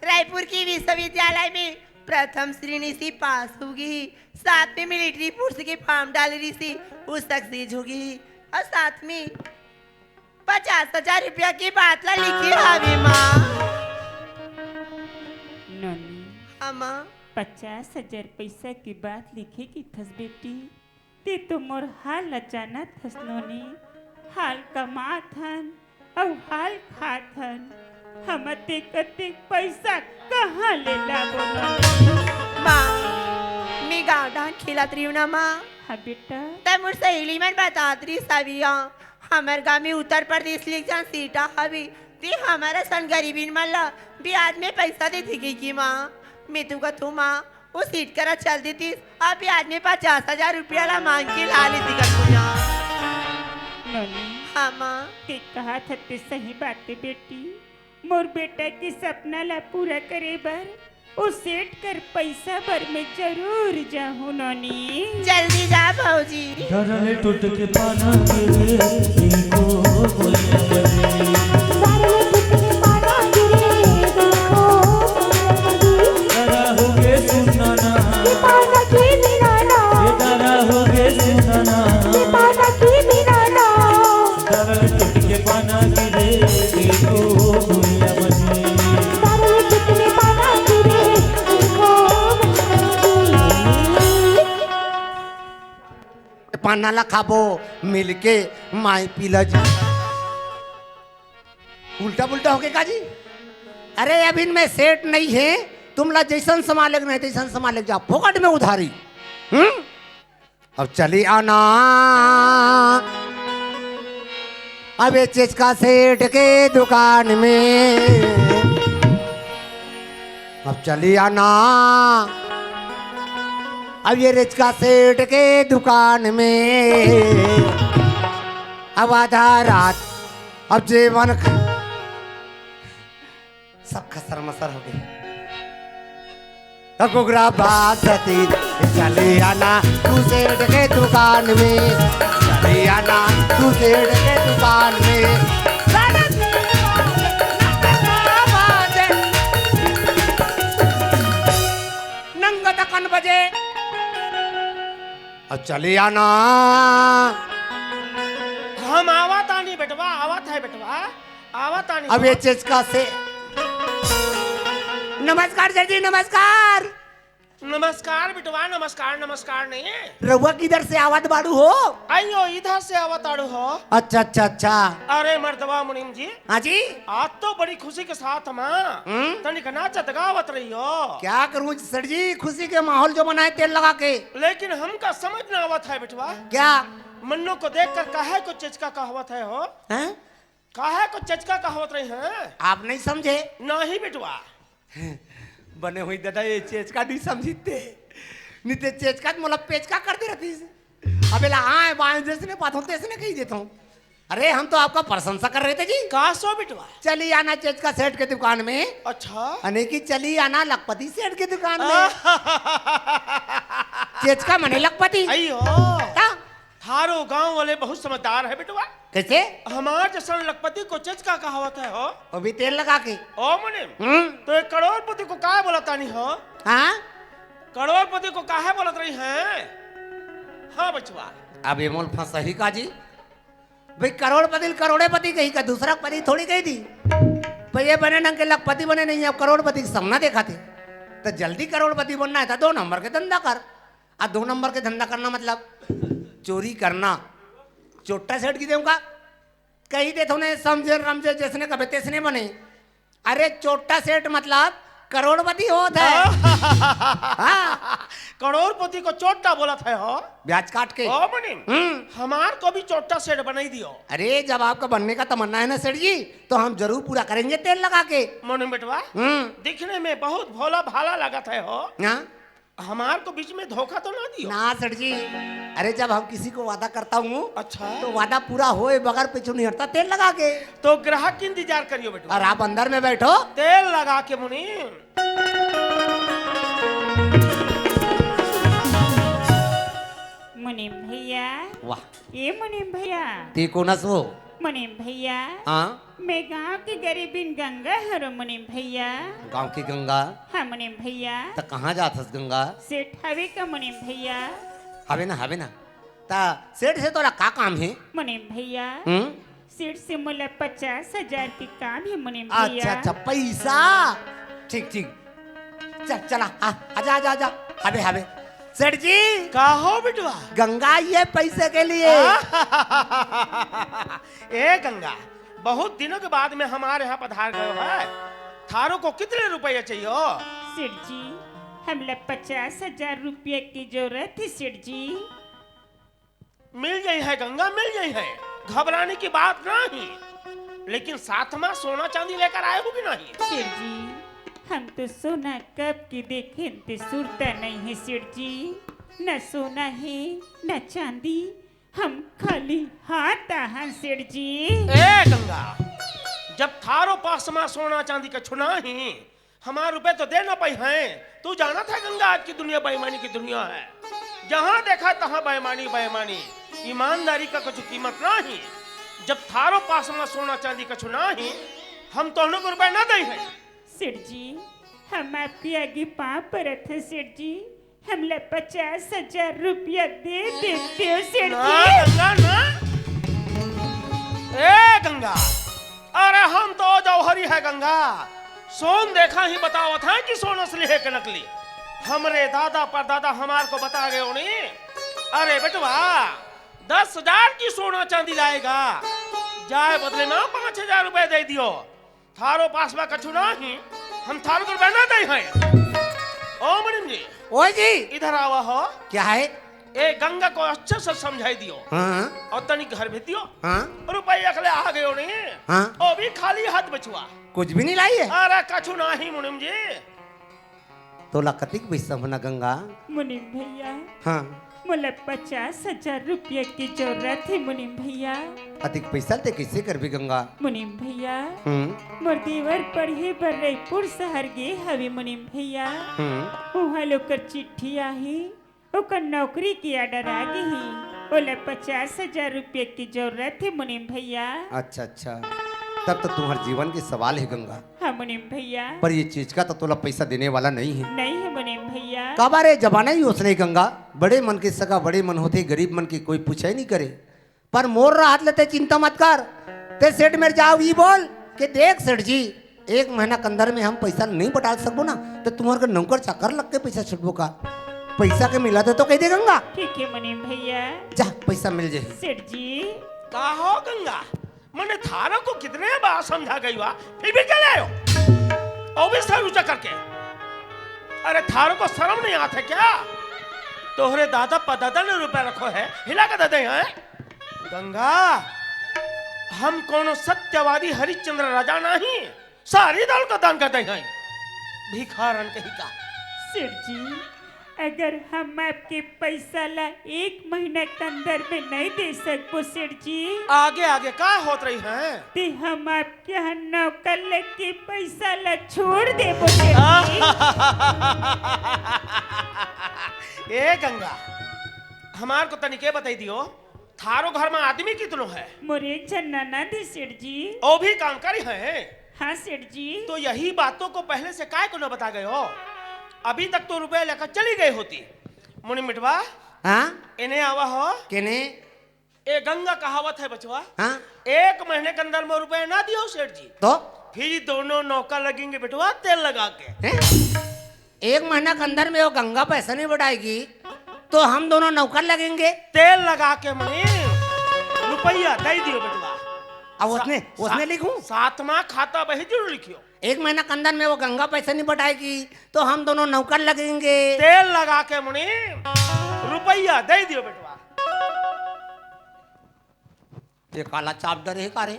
रायपुर की विश्वविद्यालय में प्रथम श्रेणी से पास होगी, साथ में मिलिट्री फोर्स के फॉर्म डाल रही थी, वो सक्सेस होगी, और साथ में पचास हजार रुपया की बात ला लिखी हवे माँ। नोनी, हाँ माँ। पचास हजार पैसा की बात लिखे की थस बेटी, ते तो मोर हाल ला जानत हस नोनी, हाल कमात हन, अउ हाल खात हन, हमर ते कतेक पैसा कहाँ ले लाबो नोनी? माँ, मैं गाँव डाहर खेलत रहियो ना माँ। हाँ बेटा। तब मोर सहेली मन बतात रहिस हविया, हमर गाँव में उत्तर प्रदेश ले एक झन सेठा हवे, ते हमर असन गरीबिन मन ला ब्याज में पैसा देथे कहिके माँ। मैं तो कथों माँ, वो सेठ करा चल देतिस, अउ ब्याज में पचास हजार रुपया ला मांग के ला लेती कथों ना। नोनी। हाँ माँ। ते कहत हस ते सही बात हे बेटी, मोर बेटा के सपना ला पूरा करे बर ओ सेठ कर पैसा बर मैं जरूर जाहूँ नोनी। जल्दी जा भौजी। धरल टूट के पाना गिरे, एको बोलिया बजे। धरल टूट के पाना गिरे, एको बोलिया बजे। डरा हो गे सुनना। ये पाना के मिलाना। ये डरा हो गे सुनना। ये पाना के मिलाना। धरल टूट के पाना गिरे, एको बोलिया बजे। पाना ला खाबो मिलके माई पीला जी। उल्टा पुल्टा होके का जी? अरे, अभी इनमें सेठ नहीं है, तुम ला जैसन सामान लेके नहीं, तैसन सामान लेके जाओ, फोकट में उधारी। हम्म? अब चली आना, अब ये चेचका सेठ के दुकान में, अब चली आना, अब ये रिचका सेठ के दुकान में, अब आधा रात, अब जीवन ख-, सब खसर मसर हो गई। तो कुगरा बासती, चली आना तू सेठ के दुकान में, चली आना तू सेठ के दुकान में। नंगत कन बजे। अब चली आना। हम आवत आनी बेटवा, आवत है बेटवा, आवत आनी। अब ये चेचका से, नमस्कार सेठ जी, नमस्कार। नमस्कार बेटवा, नमस्कार, नमस्कार नहीं। रउआ किधर से आवत बाड़ू हो? आइयो, इधर से आवत आड़ू हो। अच्छा, अच्छा, अच्छा। अरे मर्दवा मुनीम जी। हाँ जी। आज तो बड़ी खुशी के साथ हम हम्म? तनिक नाचत गावत रही हो। क्या करूँ सेठ जी, खुशी के माहौल जो बनाए तेल लगा के। लेकिन हमका समझ ना आवत है बेटवा। क्या? मन्नो को देख कर काहे को चेचका कहवत है हो? हैं? काहे को चेचका कहवत रही हैं? आप नहीं समझे? नहीं बेटवा। बने हुई दादा, ये चेचका नहीं समझते। नहीं ते चेचका तो मोला पेचका कर दे रहती। अबे ला आए बाएं जैसे ने पाथों तैसे ने कही देता हूँ। अरे, हम तो आपका प्रशंसा कर रहे थे जी। का सो बिटवा? चली आना चेचका सेठ के दुकान में। अच्छा। अने की चली आना लखपति सेठ के दुकान में। चेचका मने लखपति। अयो। का? थारो गांव वाले बहुत समझदार है बिटवा। कैसे? हमार जैसन लखपति को चेचका कहावत है हो। वो भी तेल लगा के। ओ मुनीम, हम्म। तो एक करोड़पति को काहे बोलत आनी हो? हाँ? करोड़पति को काहे बोलत रही हैं? हाँ बचवा। अब ये मोल फंसही का जी? भाई, करोड़पति ल करोड़ेपति कही का, दूसरा पति थोड़ी कही थी। भाई, ये बने ढंग के लखपति बने नहीं, अब करोड़पति के सपना देखा थे। तो जल्दी करोड़पति बनना है तो दो नंबर के धंधा कर। आ दो नंबर के धंधा करना मतलब चोरी करना। चोट्टा सेठ की देऊंगा, कही देथो ने, समझे रमझे, जैसने कबे तैसने बने। अरे, चोट्टा सेठ मतलब करोड़पति होत है। हाँ। करोड़पति को चोट्टा बोलत है हो। ब्याज काट के। ओ मुनीम, हम्म। हमार को भी चोट्टा सेठ बनाई दियो। अरे, जब आपका बनने का तमन्ना है ना सेठ जी, तो हम जरूर पूरा करेंगे तेल लगा के। मुनीम बेटवा, हम्म। दिखने में बहुत भोला भाला लगत है हो। हाँ। हमार को बीच में धोखा तो ना दियो। ना सेठ जी, अरे, जब हम किसी को वादा करता हूँ, अच्छा। तो वादा पूरा होए बगैर पीछू नहीं हटता तेल लगा के। तो ग्राहक की इंतजार करियो बेटवा। और आप अंदर में बैठो। तेल लगा के मुनीम। मुनीम भैया। वाह। ए मुनीम भैया। ते कोन अस वो? मुनीम भैया। हाँ? मैं गांव के गरीबिन गंगा हरो मुनीम भैया। गांव की गंगा? हाँ मुनीम भैया। त कहाँ जात हस गंगा? सेठ हवे का मुनीम भैया? हवे ना, हवे ना। त सेठ से तोला का काम है? मुनीम भैया। हम्म? सेठ से मोला पचास हजार के काम है मुनीम भैया। अच्छा, अच्छा, पैसा। ठीक, ठीक। चल, चला, आ, आजा, आजा, आजा। हवे, हवे। सेठ जी। का हो बिटवा? गंगा आई है पैसे के लिए। ए गंगा, बहुत दिनों के बाद में हमारे यहाँ पधार गयो है। थारो को कितने रुपये चाहिए? सेठ जी, हमला पचास हजार रुपया की जरूरत है सेठ जी। मिल जाई है गंगा, मिल जाई है, घबराने की बात नहीं, लेकिन साथ में सोना चांदी लेकर आए हो कि नहीं? सेठ जी, हम तो सोना कब की देखेन ते सुरता नहीं है सेठ जी, न सोना है न चांदी, हम खाली हाथ आहन सेठ जी। ए गंगा, जब थारो पास में सोना चांदी कछु नहीं, हमार रुपए तो दे ना पाई हैं। तू जानत है गंगा, आज की दुनिया बेईमानी की दुनिया है। जहाँ देखा तहाँ बेईमानी, बेईमानी। ईमानदारी का कुछ कीमत नहीं। जब थारो पास में सोना चांदी कछु नहीं, हम तोहनो को रुपए ना दे हैं। सेठ जी, हम आपके आगे पाँव परत हैं सेठ जी, हमला पचास हजार रुपया दे देते हो सेठ ना जी। गंगा ना। ए गंगा, अरे हम तो जौहरी है गंगा, सोन देखा ही बतावत हैं कि सोन असली है कि नकली। हमरे दादा परदादा हमार को बता गए होनी। अरे बेटवा, दस हजार की सोना चांदी लाएगा, जाए बदले में पाँच हजार रुपए दे दियो। थारो पास में कछु ना ही, हम थारो कर बहना नहीं है। ओ मुनिम जी, ओ जी। इधर आवा हो। क्या है? ए गंगा को अच्छे से समझाई दियो। हाँ। और तनी घर भेज दियो। हाँ। रुपया अखले आ गयो नहीं। हाँ। ओ भी खाली हाथ बचवा। कुछ भी नहीं लाई है? अरे कछु ना ही मुनिम जी। तोला कतिक पैसा होना गंगा? मुनिम भैया। हाँ। मोला पचास हजार रुपया की जरूरत है मुनिम भैया। अतिक पैसा ते कैसे करबे गंगा? मुनिम भैया। हम्म। मोर देवर पढ़े बर रईपुर शहर गे हवे मुनिम भैया। हम्म। उहाँ ले ओकर चिट्ठी आही, ओकर नौकरी के order आ गे ही। ओला पचास हजार रुपया की जरूरत है मुनिम भैया। अच्छा, अच्छा, तब तो तुम्हार जीवन के सवाल है गंगा। हाँ मुनिम भैया। पर ये चीज का तो तोला पैसा देने वाला नहीं है। नहीं है मुनिम भैया। काबर ए जमाना ही ओसने गंगा, बड़े मन के सगा बड़े मन होथे, गरीब मन के कोई पूछे नहीं करे। पर मोर राहत ले ते चिंता मत कर, ते सेठ मेर जाव ई बोल के देख सेठ जी, एक महीना के अंदर में हम पैसा नहीं पटा सकबो ना, तो तुम्हार के नौकर चाकर लग के पैसा छुटबो का? पैसा के मिला दे तो कह दे गंगा। ठीक है मुनिम भैया। जा पैसा मिल जाए। सेठ जी। का हो गंगा, मैंने थारा को कितने बार समझा गई हुआ, फिर भी चले आयो। और भी सर ऊंचा करके। अरे थारा को शर्म नहीं आते क्या? तोहरे दादा परदादा ने रुपया रखो है, हिला के दे दे हैं। गंगा, हम कोनो सत्यवादी हरिश्चंद्र राजा नहीं, सारी दौलत दान कर दे हैं। भिखारन कहीं का। सेठ जी, अगर हम आपके पैसा ला एक महीना के अंदर में नहीं दे सकबो सेठ जी, आगे आगे का होत रही है? ते हम आपके यहाँ नौकर लग के पैसा ला छोड़ देबो सेठ जी। ए गंगा, हमार को तनिके बताई दियो, थारो घर में आदमी कितनो है? मोर एक झन ननद है सेठ जी। ओ भी काम करी है? हाँ सेठ जी। तो यही बातों को पहले से काय को न बता गए हो? अभी तक तो रुपया लेकर चली गई होती। मुनि मिठवा, हाँ? इन्हें आवा हो। किने? ए गंगा कहावत है बचवा। हाँ? एक महीने के अंदर में रुपया ना दियो सेठ जी, तो? फिर दोनों नौकर लगेंगे बेटवा तेल लगा के। हैं? एक महीना के अंदर में वो गंगा पैसा नहीं पटाएगी, तो हम दोनों नौकर लगेंगे। तेल लगा के मनी रुपया दे दियो बेटवा। अब उसने, सा-, उसने सा-, लिखूं? सातवां खाता बही जरूर लिखियो। एक महीना के अंदर में वो गंगा पैसा नहीं पटाएगी, तो हम दोनों नौकर लगेंगे। तेल लगा के मनी रुपया दे दियो बेटवा। ये काला चाप डरे हे का रे?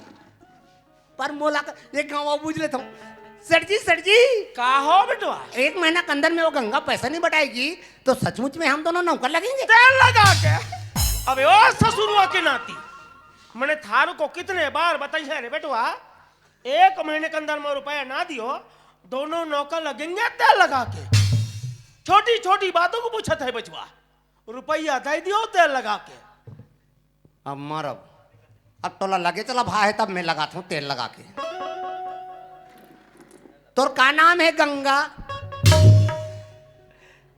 पर मोला क-, ये गाँव बूझ लेता हूँ। सेठ जी, सेठ जी। का हो बेटवा? एक महीना के अंदर में वो गंगा पैसा नहीं पटाएगी, तो सचमुच में हम दोनों नौकर लगेंगे। तेल लगा के। अबे ओ ससुरुआ के नाती, मैंने थारू को कितने बार बताई है रे बेटवा, एक महीने के अंदर में रुपया ना दियो, दोनों नौकर लगेंगे तेल लगा के। छोटी छोटी बातों को पूछत है बचवा, रुपया दे दियो तेल लगा के। अब मरब। अब तोला लगे चला भा हे, तब मैं लगात हूँ तेल लगा के। तोर का नाम हे? गंगा।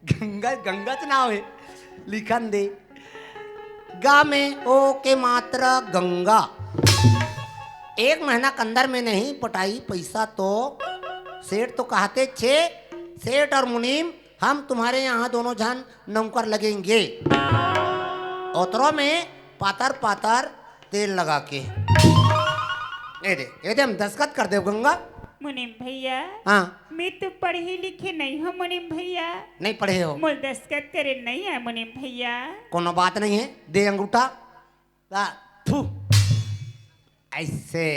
गंगा, गंगा च नाम हे, लिखन दे। गा में ओ के मात्रा गंगा। एक महीना के अंदर में नहीं पटाई पैसा तो सेठ तो कहते छे, सेठ और मुनीम हम तुम्हारे यहाँ दोनों झन नौकर लगेंगे। ओतरो में पातर पातर तेल लगा के। ए दे, ए दे, हम दस्तखत कर देव गंगा। मुनीम भैया। हाँ। मैं तो पढ़े लिखे नहीं हूँ मुनीम भैया। नहीं पढ़े हो? मोर दस्तखत करे नहीं आय मुनीम भैया। कोनो बात नहीं है, दे अंगूठा। ला, थू। ऐसे।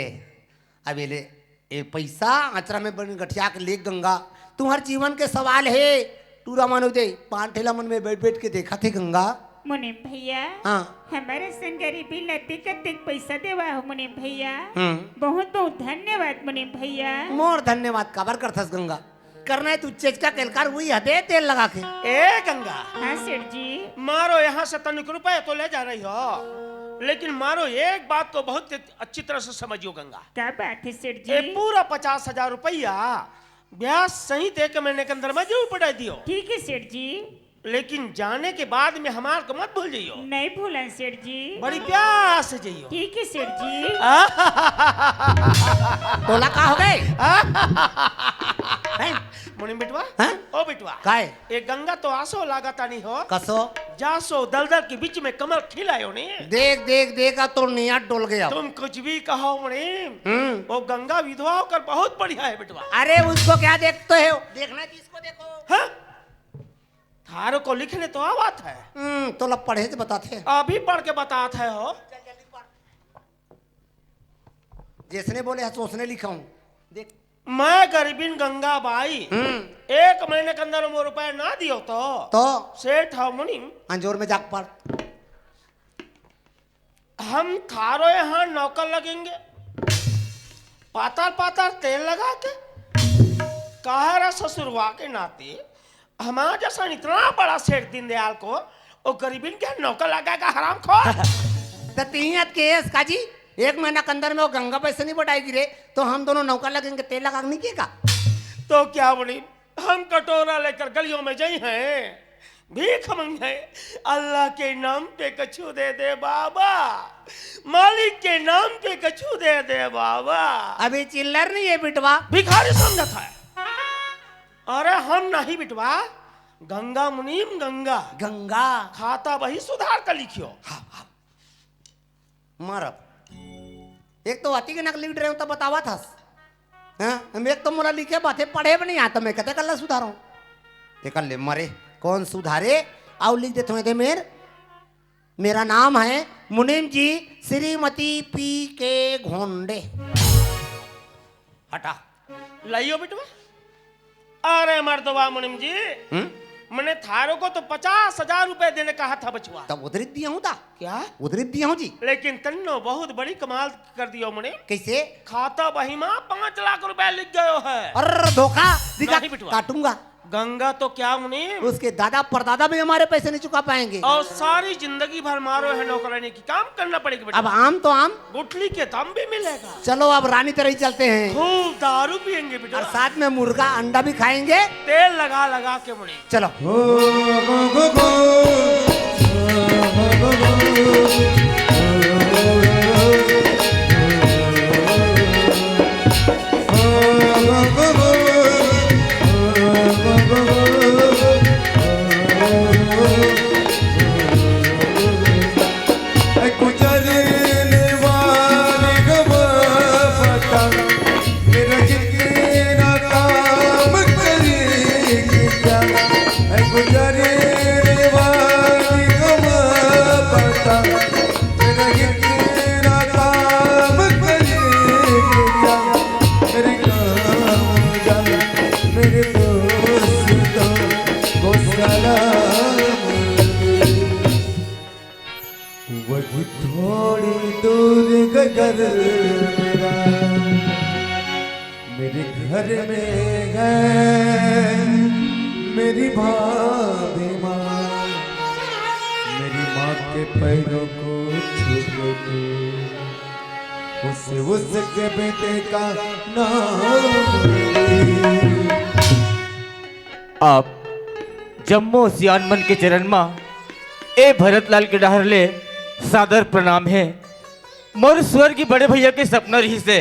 अब ये ले, ए पैसा अचरा में बन गठिया के ले गंगा। तुम्हार जीवन के सवाल हे। टूरा मानो दे, पान ठेला मन में बैठ बैठ के देखा थे गंगा। मुनीम भैया। हाँ। हमारे संग गरीबी लती कतिक पैसा देवा हो मुनीम भैया। हम्म। बहुत बहुत धन्यवाद मुनीम भैया। मोर धन्यवाद काबर करथस गंगा? करना है तू चेचका केलकार हुई हदे तेल लगा के। ए गंगा। हाँ सेठ जी। मारो यहाँ से तनिक रुपए तो ले जा रही हो, लेकिन मारो एक बात को बहुत अच्छी तरह से समझियो गंगा। क्या बात है सेठ जी? ए पूरा पचास हजार रुपया ब्याज सहित एक महीने के अंदर में जरूर पटा दियो। ठीक है सेठ जी। लेकिन जाने के बाद में हमार को मत भूल जाइयो। नहीं भूलन सेठ जी। बड़ी प्यार से जाइयो। ठीक है सेठ जी। तोला का हो गए? हैं? मुनीम बिटवा। हैं? ओ बिटवा। काय? ये गंगा तो आसो लागता नहीं हो। कसो? जासो दलदल के बीच में कमल खिलायो ने। देख, देख, देख, अब तो नियत डोल गया। तुम कुछ भी कहो मुनीम। हम्म। वो गंगा विधवा होकर बहुत बढ़िया है बिटवा। अरे, उसको क्या देखते हो? देखना जिसको देखो। हाँ? थारो को लिखने तो आवत है। हम्म, तो लब पढ़े तो बताते हैं। अभी पढ़ के बताते हो। जैसने बोले हस, ओसने लिखा हूँ। देख। मैं गरीबिन गंगा बाई, हम्म। एक महीने के अंदर वो रुपया ना दियो तो, तो? सेठ हो मुनीम। अंजोर में जाके पढ़। हम थारो यहाँ नौकर लगेंगे, पातर पातर तेल लगा के। कहा रहा ससुरवा के नाते, हमारा जैसा इतना बड़ा सेठ दीनदयाल को, वो गरीबिन के नौकर लगाएगा, हरामखोर। तो तीन याद के एस काजी, एक महीना के अंदर में वो गंगा पैसे नहीं बढ़ाएगी रे, तो हम दोनों नौकर लगेंगे, तेल लगा के नहीं किएगा? तो क्या बोली, हम कटोरा लेकर गलियों में जाई हैं, भीख मंगे, अल्लाह के नाम पे कछु दे दे बाबा, मालिक के नाम पे कछु दे दे बाबा। अभी चिल्लर नहीं है बिटवा। भिखारी समझता है। अरे हम नहीं बिटवा, गंगा मुनीम गंगा। गंगा। खाता वही सुधार कर लिखियो। हाँ, हाँ। मारब। एक तो अति के नकली डरे हूँ तो बतावा था। हाँ? हम एक तो मोला लिखे बातें पढ़े भी नहीं आता, मैं कहते कल्ला सुधारो। ते कर ले मरे, कौन सुधारे? आओ लिख देते हैं मेर। मेरा नाम है मुनीम जी श्रीमती पी के घोंडे। हटा। लाइयो बिटवा। अरे मर्दवा मुनीम जी, हम्म? मैंने थारो को तो पचास हजार रुपए देने कहा था बचवा। तब उधर दिया हूँ ता। क्या? उधर दिया हूँ जी। लेकिन तन्नो बहुत बड़ी कमाल कर दियो मुनीम। कैसे? खाता बही में पाँच लाख रुपए लिख गयो है। अरे धोखा दिखा। नहीं बिटवा। काटूंगा। गंगा तो क्या मुनीम, उसके दादा परदादा भी हमारे पैसे नहीं चुका पाएंगे। और सारी जिंदगी भर मारो है नौकरानी की, काम करना पड़ेगा बेटा। अब आम तो आम। गुठली के दाम भी मिलेगा। चलो अब रानी तरह ही चलते हैं। खूब दारू पियेंगे बेटा। और साथ में मुर्गा अंडा भी खाएंगे। तेल लगा लगा के मुनीम। चलो। आप जम्मो सियान मन के चरण मा ए भरत लाल के डहर ले सादर प्रणाम हे। मोर स्वर्गीय बड़े भैया के सपना रहिसे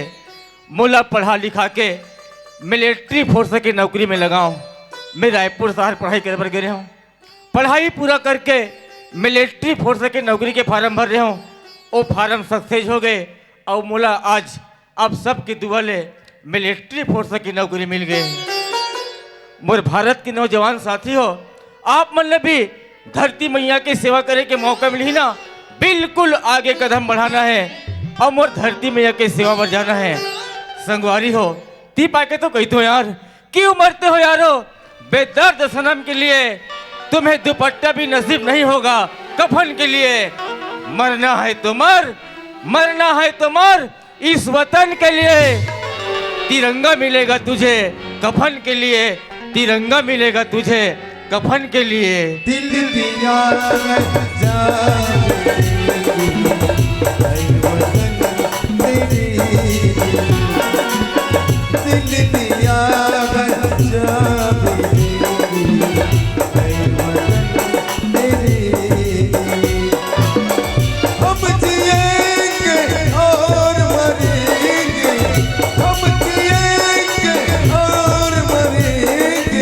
मोला पढ़ा लिखा के मिलिट्री फोर्स के नौकरी में लगाओ। मैं रायपुर शहर पढ़ाई करे बर गे रहेंव। पढ़ाई पूरा करके मिलिट्री फोर्स के नौकरी के फारम भर रहेंव। ओ फारम सक्सेस हो गे अउ मोला आज आप सबके दुआ ले मिलिट्री फोर्स की नौकरी मिल गे। मोर भारत के नौजवान साथी हो, आप मन ल भी धरती मैया के सेवा करे के मौका मिलही ना, बिल्कुल आगे कदम बढ़ाना हे अउ मोर धरती मैया के सेवा बर जाना हे। संगवारी हो, ती पाके तो कहिथों यार, क्यों मरते हो यारो बेदर्द सनम के लिए, तुम्हें दुपट्टा भी नसीब नहीं होगा कफन के लिए। मरना है तो मर, मरना है तो मर, इस वतन के लिए। तिरंगा मिलेगा तुझे कफन के लिए, तिरंगा मिलेगा तुझे कफन के लिए। दिल दिया मैं जान, ऐ वतन तेरी। दिल दिया मैं जान, ऐ वतन तेरी। हम जिएंगे और मरेंगे, हम जिएंगे और मरेंगे।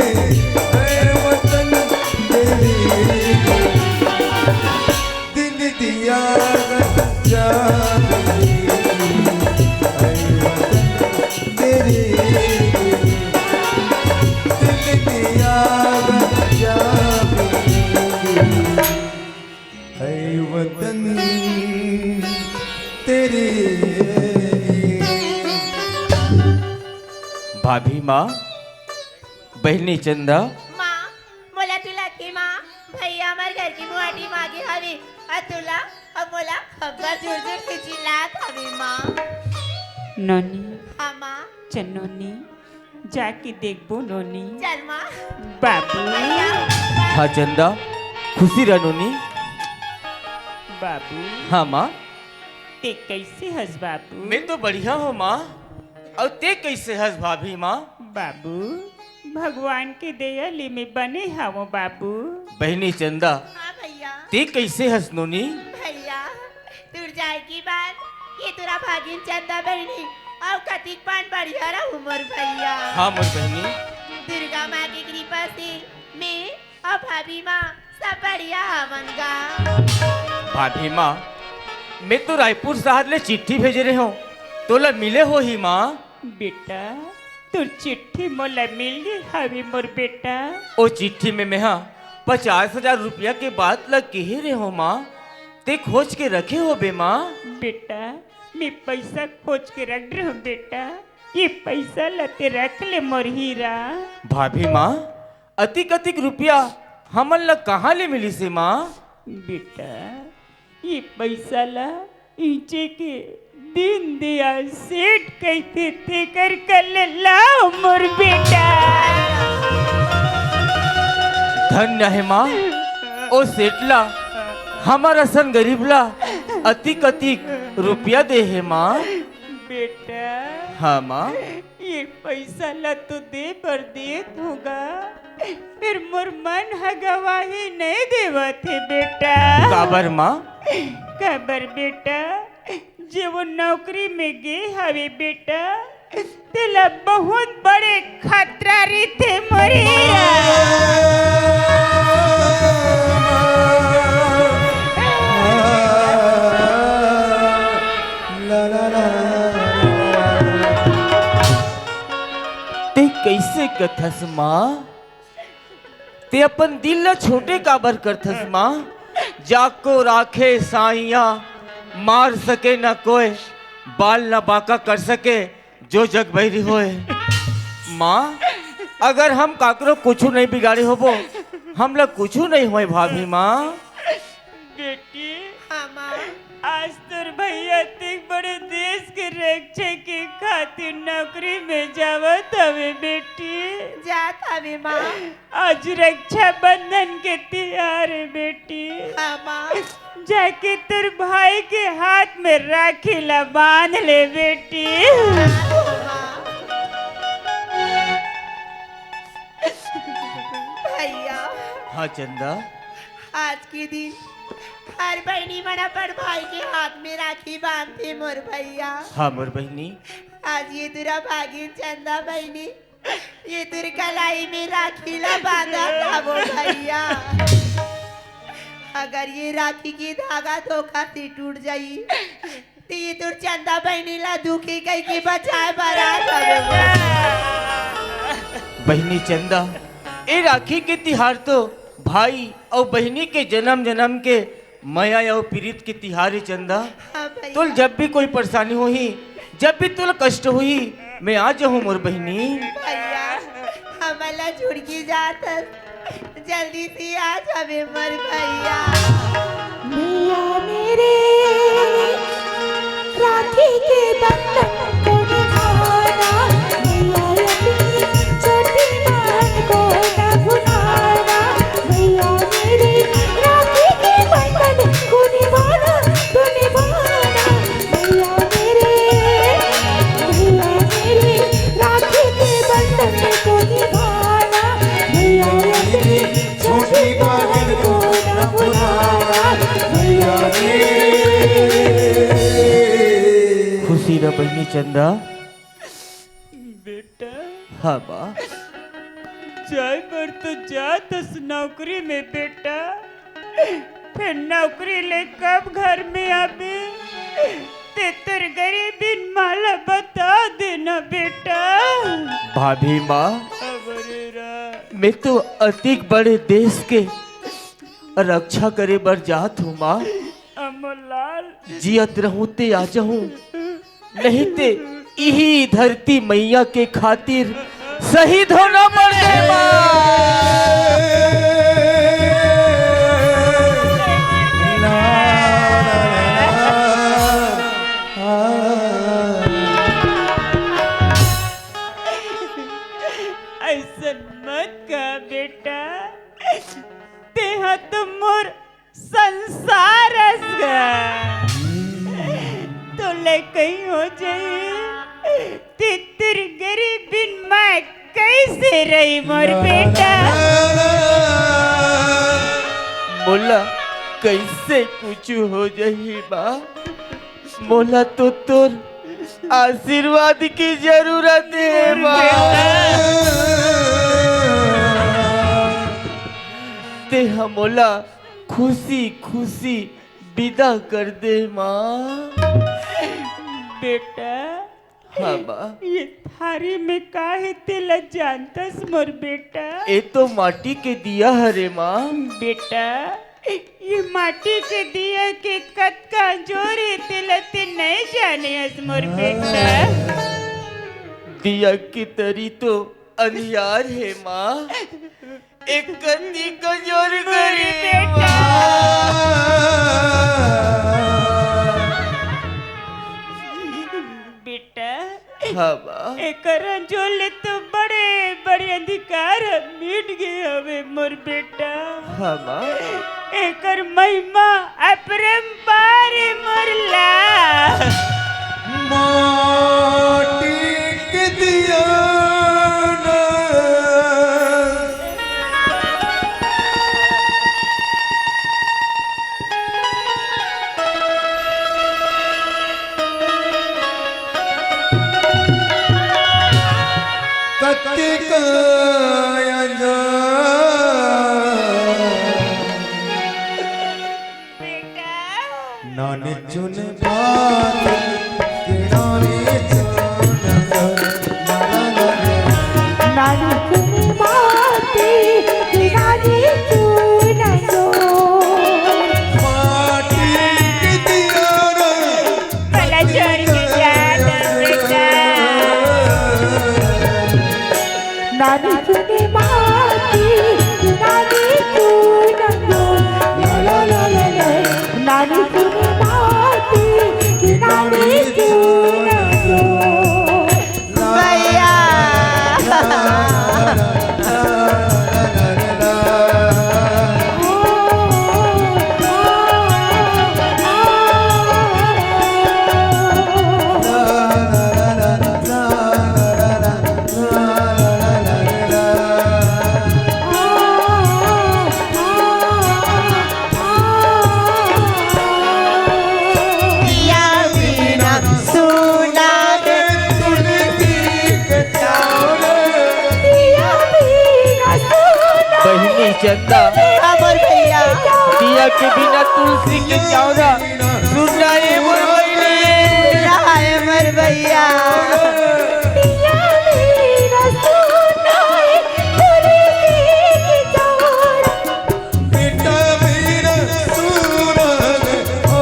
भाभी माँ, बहिनी चंदा। माँ, मोला तिलक के माँ, भैया हमर घर के मुहाटी मांगे हवे, अउ तुला अउ मोला अब्बड़ जोर जोर के चिल्लात हवे माँ। नोनी। हाँ माँ। चल नोनी, जाके देखबो नोनी। चल माँ। बाबू। भैया। हाँ चंदा, खुशी रह नोनी। बाबू। हाँ माँ। ते कैसे हस बाबू? मैं तो बढ़िया हूँ माँ, अउ ते कैसे हस भाभी माँ? बाबू, भगवान के दया ले मैं बने हवं बाबू। बहिनी चंदा, हाँ भैया। ते कैसे हस नोनी? भैया, तोर जाए के बाद ये तोर भागिन चंदा बहिनी अउ कतिक पान बढ़िया रहू मोर भैया। हाँ मोर बहिनी। दुर्गा माँ के कृपा से मैं अउ भाभी माँ सब बढ़िया हवन गा। भाभी माँ, मैं तो रायपुर शहर ले चिट्ठी भेजे रहे हूँ, तोला मिले होही माँ। बेटा, तोर चिट्ठी मोला मिल गे हवे मोर बेटा। ओ चिट्ठी में मेहा पचास हजार रुपया के बात ल केहे रहे हो माँ, ते खोज के रखे होबे माँ। बेटा, मैं पैसा खोज के रख रहे हूँ बेटा, ये पैसा ल ते रख ले मोर हीरा। भाभी माँ, अतिक अतिक रुपया हमन ल कहाँ ले मिलिस हे माँ? बेटा, ये पैसा ला इचे के दीनदयाल सेठ कहिथे, तेकर कर ले लाव मोर बेटा। धन्य हे माँ, ओ सेठ ला हमर असन गरीब ला अतिक अतिक रुपया दे हे माँ। बेटा। हाँ माँ। ये पैसा ला तो दे बर देत होगा, फेर मोर मन ह गवाही नहीं देवत हे बेटा। काबर माँ? काबर बेटा, जे वो नौकरी में गे हवे बेटा, तेला बहुत बड़े खतरा रहिथे मोरे। ते कइसे कथस माँ? ते अपन दिल ल छोटे काबर करथस माँ? जाको राखे साइया, मार सके न कोय, बाल न बांका कर सके, जो जग बैरी होय। माँ, अगर हम काकरो कुछु नहीं बिगाड़े होबो, हमला कुछु नहीं होय भाभी माँ। बेटी, हाँ माँ। आज तोर भैया अतिक बड़े देश के रक्षा के खातिर नौकरी में जावत हवे बेटी। जात हवे माँ। आज रक्षाबंधन के तिहार हे बेटी। हाँ माँ। जाके तोर भाई के हाथ में राखी ला बांध ले बेटी। हाँ माँ। भैया। हाँ चंदा। आज के दिन हर बहिनी मन अपन भाई के हाथ में राखी बांधथे मोर भैया। हाँ मोर बहिनी। आज ये दुरा भागिन चंदा बहिनी ये तोर कलाई में राखी ला बांधत हवो भैया। अगर ये राखी के धागा धोखा से टूट जाई, त ये तोर चंदा बहिनी ला दुखी कहिके बचाए बर आ जाबो। बहिनी चंदा, ए राखी के तिहार तो भाई अउ बहिनी के जनम जनम के मया अउ पीरित के तिहार हे चंदा। हाँ भैया। तोल जब भी कोई परेशानी होही, जब भी तोल कष्ट होही, मैं आ जाहूँ मोर बहिनी। भैया, हमला छोड़ के जात हस, जल्दी से आ जाबे मोर भैया। भैया मेरे, राखी के बंधन को निभाना, भैया अपनी छोटी बहन को न भुलाना। भैया मेरे, राखी के बंधन को निभाना, तो निभाना। भैया मेरे, भैया मेरे, राखी के बंधन को निभाना। भैया मेरे, छोटी बहन को न भुलाना। भैया मेरे। खुशी रह बहिनी चंदा। बेटा। हाँ माँ। जाए बर तो जात हस नौकरी में बेटा, फेर नौकरी ले कब घर में आबे, ते तोर गरीबिन माँ ला बता देना बेटा। भाभी माँ, अबरे रा। मैं तो अतिक बड़े देश के रक्षा करे बर जात हूँ माँ। अमोलाल। जियत रहूं ते आ जाहूं, नहीं ते इही धरती मैया के खातिर शहीद होना पड़ जाए माँ। ऐसन मत कह बेटा, तेहा तो मोर संसार अस गा। तोला कहीं हो जाही, ते तोर गरीबिन मैं कैसे रही मोर बेटा? मोला कैसे कुछ हो जाही माँ? मोला तो तोर आशीर्वाद की जरूरत हे माँ। तेहा मोला खुशी खुशी विदा कर दे माँ। बेटा, हाँ माँ। ये थारी में का हे तेला जानथस मोर बेटा? ए तो माटी के दिया हरे माँ। बेटा, ये माटी के दिया के कतका अंजोर हे तेला ते नहीं जाने हस मोर बेटा। दिया के तरी तो अंधियार हे माँ। एक कत्ती कजोर अरे करी बेटा। बेटा, हाँ माँ। एकर अंजोर ले तो बड़े बड़े अंधकार ह मिट गे हवे मोर बेटा। हाँ माँ। एकर महिमा अपरंपार हे मोर लाल। माटी के दिया ना। कतिक अंजोर। बेटा। नानी चुन बात के नानी चुन नानी चुन बात के नानी चुन माटी के दिया रे। भला छोड़ के जा दे बेटा। नानी चुने माटी, नानी चुने लो, ला ला ला ला ला। नानी चुने माटी, नानी चुने लो। भैया। दिया बिना सूना रे तुलसी के चावल। दिया बिना सूना बहिनी चंदा, हमर भैया। दिया के बिना तुलसी के चावरा सुना ए मोर बहिनी। सुना ए मोर भैया। दिया बिना सूना ए तुलसी के चावरा। बेटा मेरा सूरज, ओ।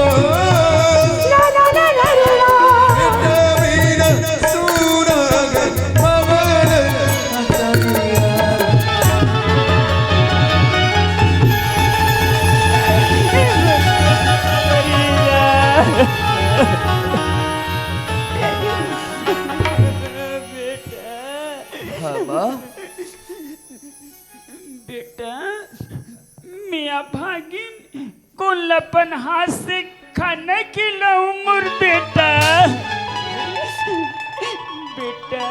ला, ला, ला, ला, ला। बेटा मेरा सूरज, मगर अंजलिया। बेटा। हाँ, माँ। बेटा, मैं अभागिन कोन ल अपन हाथ से खाना खिलाऊं मोर बेटा? बेटा,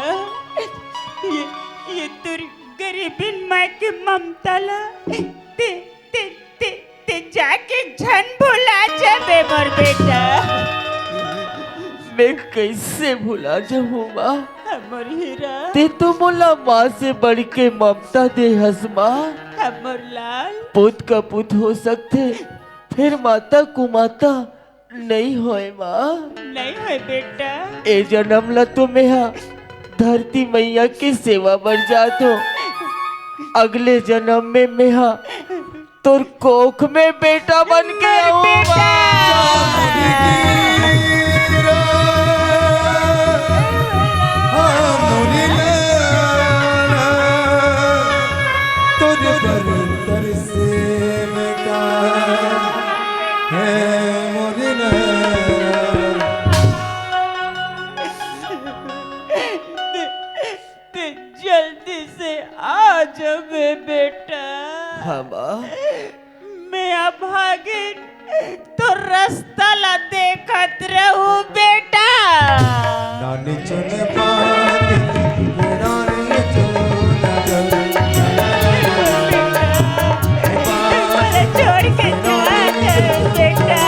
ये, ये तोर गरीबिन माय के ममता ला ते, ते, ते, ते जाके झन भुला जाबे मोर बेटा। मैं कैसे भुला जाऊं माँ? हमर हीरा। ते तो मोला माँ से बढ़ के ममता दे हस माँ। हमर लाल। पूत का पूत हो सकथे, फेर माता कुमाता नहीं होय माँ। नहीं होय बेटा। ए जनम ला तो मेहा धरती मैया के सेवा बर जात हो, अगले जनम में मेहा तोर कोख में बेटा बन के मोर आऊं बेटा। माँ। ते जल्दी से आ जाबे बेटा। हाँ माँ। मैं अभागिन तो रस्ता ला देखत रहूं बेटा। नानी चुन पाती, नानी चुन मोला छोड़ के जा बेटा।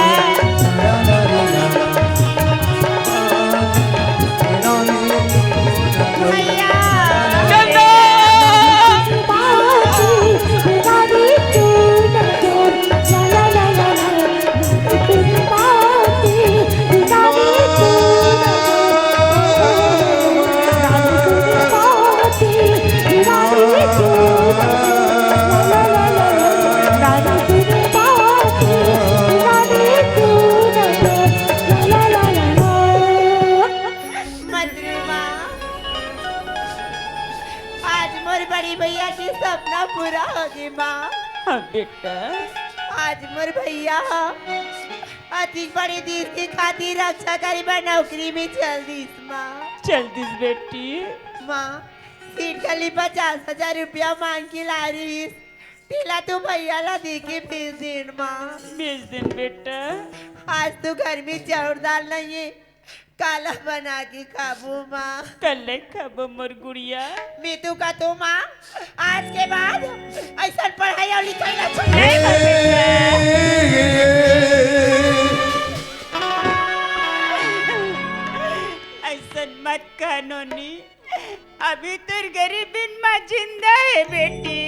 आज मोर बड़ी भैया के सपना पूरा होगे माँ। हाँ बेटा। आज मोर भैया ह अतिक बड़े दिन के खातिर रक्षा करे बर नौकरी में चल दिस माँ। चल दिस बेटी। माँ, सेठ गली पचास हजार रुपया मांग के ला रहिस, तेला तो भैया ला दे के भेज देन माँ। भेज देन बेटा। आज तो घर में चाउर दाल नहीं है, काला बना के खाबो माँ। कल्ले खाबो मोर गुड़िया। मैं तो कहतो माँ, आज के बाद ऐसा पढ़ाई और लिखाई ला छोड़। नहीं कर बेटा। ऐसा मत कह नोनी। अभी तोर गरीबिन माँ जिंदा है बेटी।